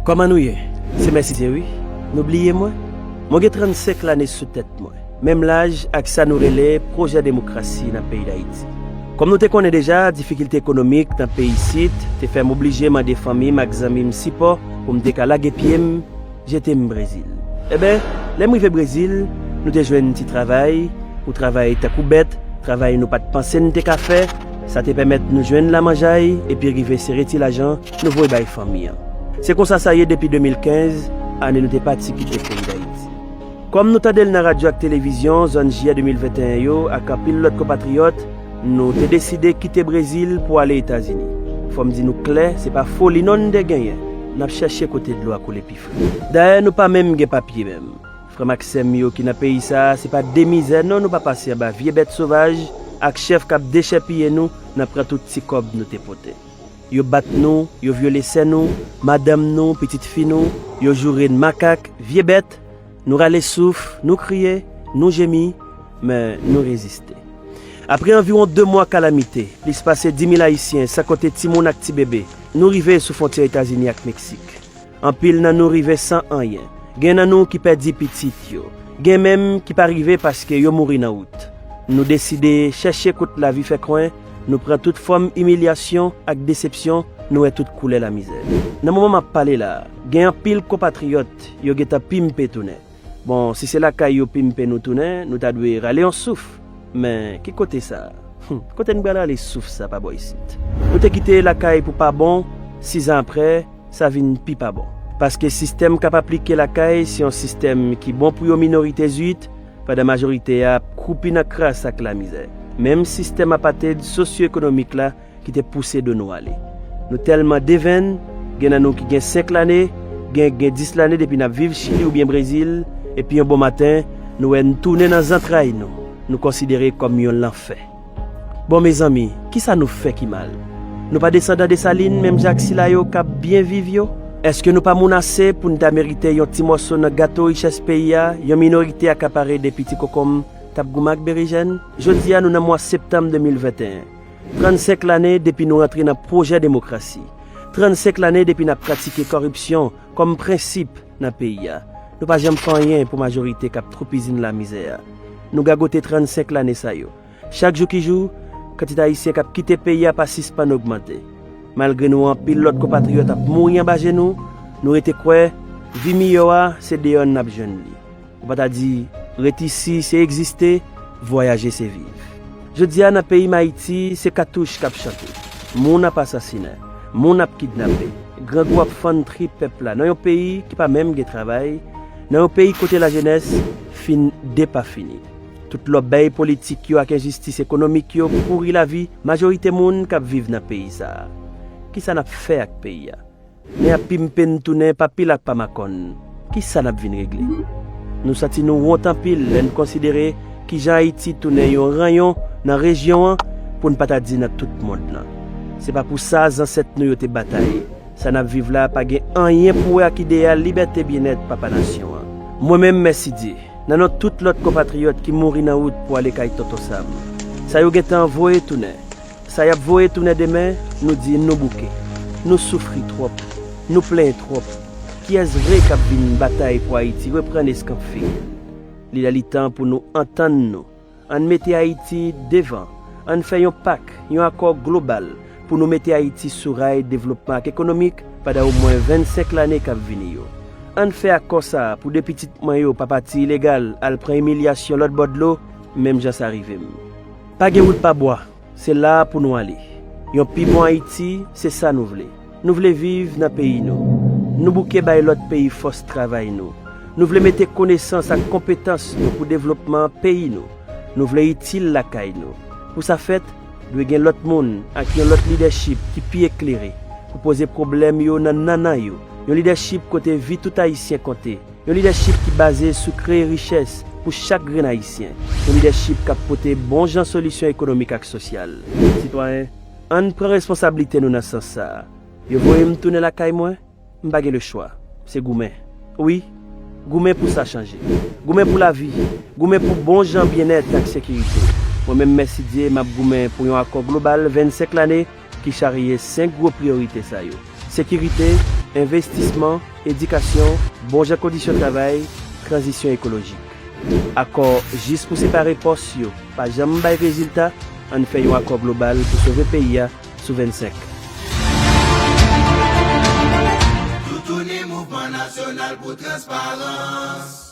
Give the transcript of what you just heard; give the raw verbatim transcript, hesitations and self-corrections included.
Kòman nou ye? Se mèsidye wi. Nou bliye mwen? Mwen gen trannsenk lane sou tèt mwen. Menm laj ak sa nou rele pwojè demokrasi nan peyi Dayiti. Kòm nou te konnen deja, difikilte ekonomik nan peyi isit te fè m oblije mande fanmi m ak zanmi m sipò pou m te ka lage pye m, jete m Brezil. Enben, lè m rive Brezil, nou te jwenn ti travay, ou travay tankou bèt, travay nou pa t panse n te ka fè, sa te pèmèt nou jwenn lamanjay epi rive sere ti lajan nou voye bay fanmi an. Se konsa sa ye depi de mil kenz, ane nou te pati kite peyi Dayiti. Kòm nou tande l nan radyo ak televizyon, zòn jiyè de mil venteyen yo ak anpil lòt konpatriyòt, nou te deside kite Brezil pou ale Etazini. Fò m di nou klè, se pa foli non n te genyen. N ap chèche kote dlo a koule pi fre. Dayè, nou pa menm gen papye menm. Frè m ak sè m yo ki nan peyi sa a, se pa de mizè non nou pa pase anba vye bèt sovaj ak chèf k ap dechèpiye nou nan pran tout ti kòb nou te pote. Yo bat nou, yo vyole sè nou, madanm nou, pitit fi nou, yo joure n makak, vye bèt, nou rale souf, nou kriye, nou jemi, men nou reziste. Apre anviwon de mwa kalamite, plis pase dis mil Ayisyen, san konte timoun ak ti bebe, nou rive sou fwontyè Etazini ak Meksik. Anpil nan nou rive san anyen. Gen nan nou ki pèdi pitit yo. Gen menm ki pa rive paske yo mouri nan wout. Nou deside chèche kout lavi fè kwen, nou pran tout fòm imilyasyon ak desepsyon, nou wè tout koulè lamizè. Nan moman m ap pale la a, gen anpil konpatriyòt yo gentan pimpe tounen. Bon, si se lakay yo pimpe nou tounen, nou ta dwe rale yon souf. Men, ki kote sa? Hum, kote n pral rale souf sa pa bò isit? Nou te kite lakay pou pa bon, sizan apre, sa vin pi pa bon. Paske sistèm k ap aplike lakay se yon sistèm ki bon pou yon minorite zwit, pandan majorite a ap kwoupi nan kras ak lamizè. Menm sistèm apated sosyo-ekonomik la ki te pouse do nou ale. Nou tèlman devenn, gen nan nou ki gen senk lane, gen gen dis lane depi n ap viv Chili oubyen Brezil, epi yon bon maten, nou wè n tounen nan zantray nou, nou konsidere kòm yon lanfè. Bon, mezanmi, kisa nou fè ki mal? Nou pa desandan Desalin, menm jan ak sila yo k ap byen viv yo? Èske nou pa moun ase pou n ta merite yon ti mòso nan gato richès peyi a, yon minorite akapare de piti konkonm t ap goumen ak berejèn? Jodi a, nou nan mwa septanm de mil venteyen. Trannsenk lane depi nou rantre nan pwojè demokrasi. Trannsenk lane depi n ap pratike kòripsyon kòm prensip nan peyi a. Nou pa janm fè anyen pou majorite k ap twoupizi n lamizè a. Nou gagote trannsenk lane sa yo. Chak jou ki jou, kantite Ayisyen k ap kite peyi a pa sispann ogmante. Malgre nou wè anpil lòt konpatriyòt ap mouri anba je nou, nou rete kwè vi miyò a se deyò n ap jwenn li. Ou pa ta di, ret isi se egziste, vwayaje se viv. Jodi a nan peyi m Ayiti, se katouch k ap chante. Moun ap asasinen, moun ap kidnape, grangou ap fann trip pèp la nan yon peyi ki pa menm gen travay, nan yon peyi kote lajenès fin depafini. Tout lòbèy politik yo ak enjistis ekonomik yo pouri lavi majorite moun k ap viv nan peyi sa a. Kisa n ap fè ak peyi a? Nèg ap pimpe n tounen pa pil ak pa makòn. Kisa n ap vin regle? Nou santi nou wont anpil lè n konsidere kijan Ayiti tounen yon ranyon nan rejyon an, pou n pa ta di nan tout mond lan. Se pa pou sa zansèt nou yo te batay. Sa n ap viv la pa gen anyen pou wè ak ideyal libète byennèt papa nasyon an. Mwen menm, mèsidye, nan non tout lòt konpatriyòt ki mouri nan wout pou ale kay Tonton Sam. Sa yo gentan voye tounen. Sa y ap voye tounen demen, nou di nou bouke. Nou soufri twòp. Nou plenyen twòp. Kiyès vre k ap vin batay pou Ayiti reprann eskanp figi l? Li lè li tan pou nou antann nou. Ann mete Ayiti devan. Ann fè yon pak, yon akò global pou nou mete Ayiti sou ray devlopman ak ekonomik pandan omwen vennsenk lane k ap vini yo. Ann fè akò sa a pou de pitit mwen yo pa pati ilegal al pran imilyasyon lòt bò dlo, menm jan sa rive m. Pa gen wout pa bwa. Se la a pou nou ale. Yon pi bon Ayiti, se sa nou vle. Nou vle viv nan peyi nou. Nou bouke bay lòt peyi fòs travay nou. Nou vle mete konesans ak konpetans nou pou devlopman peyi nou. Nou vle itil lakay nou. Pou sa fèt, dwe gen lòt moun ak yon lòt lidèchip ki pi eklere pou poze pwoblèm yo nan nannan yo. Yon lidèchip kote vi tout Ayisyen konte. Yon lidèchip ki baze sou kreye richès pou chak grenn Ayisyen. Yon lidèchip k ap pote bon jan solisyon ekonomik ak sosyal. Sitwayen, ann pran responsablite nou nan sans sa a. Yo voye m tounen lakay mwen, m pa gen lechwa. Se goumen. Wi, goumen pou sa chanje. Goumen pou lavi. Goumen pou bon jan byennèt ak sekirite. Mwen menm, mèsidye, m ap goumen pou yon akò global vennsenk lane ki charye senk gwo priyorite sa yo: sekirite, envestisman, edikasyon, bon jan kondisyon travay, tranzisyon ekolojik. Akò jis pou separe pòs yo pa janm bay rezilta, ann fè yon akò global pou sove peyi a sou vennsenk. Toutouni mouvman nasyonal pou transparans.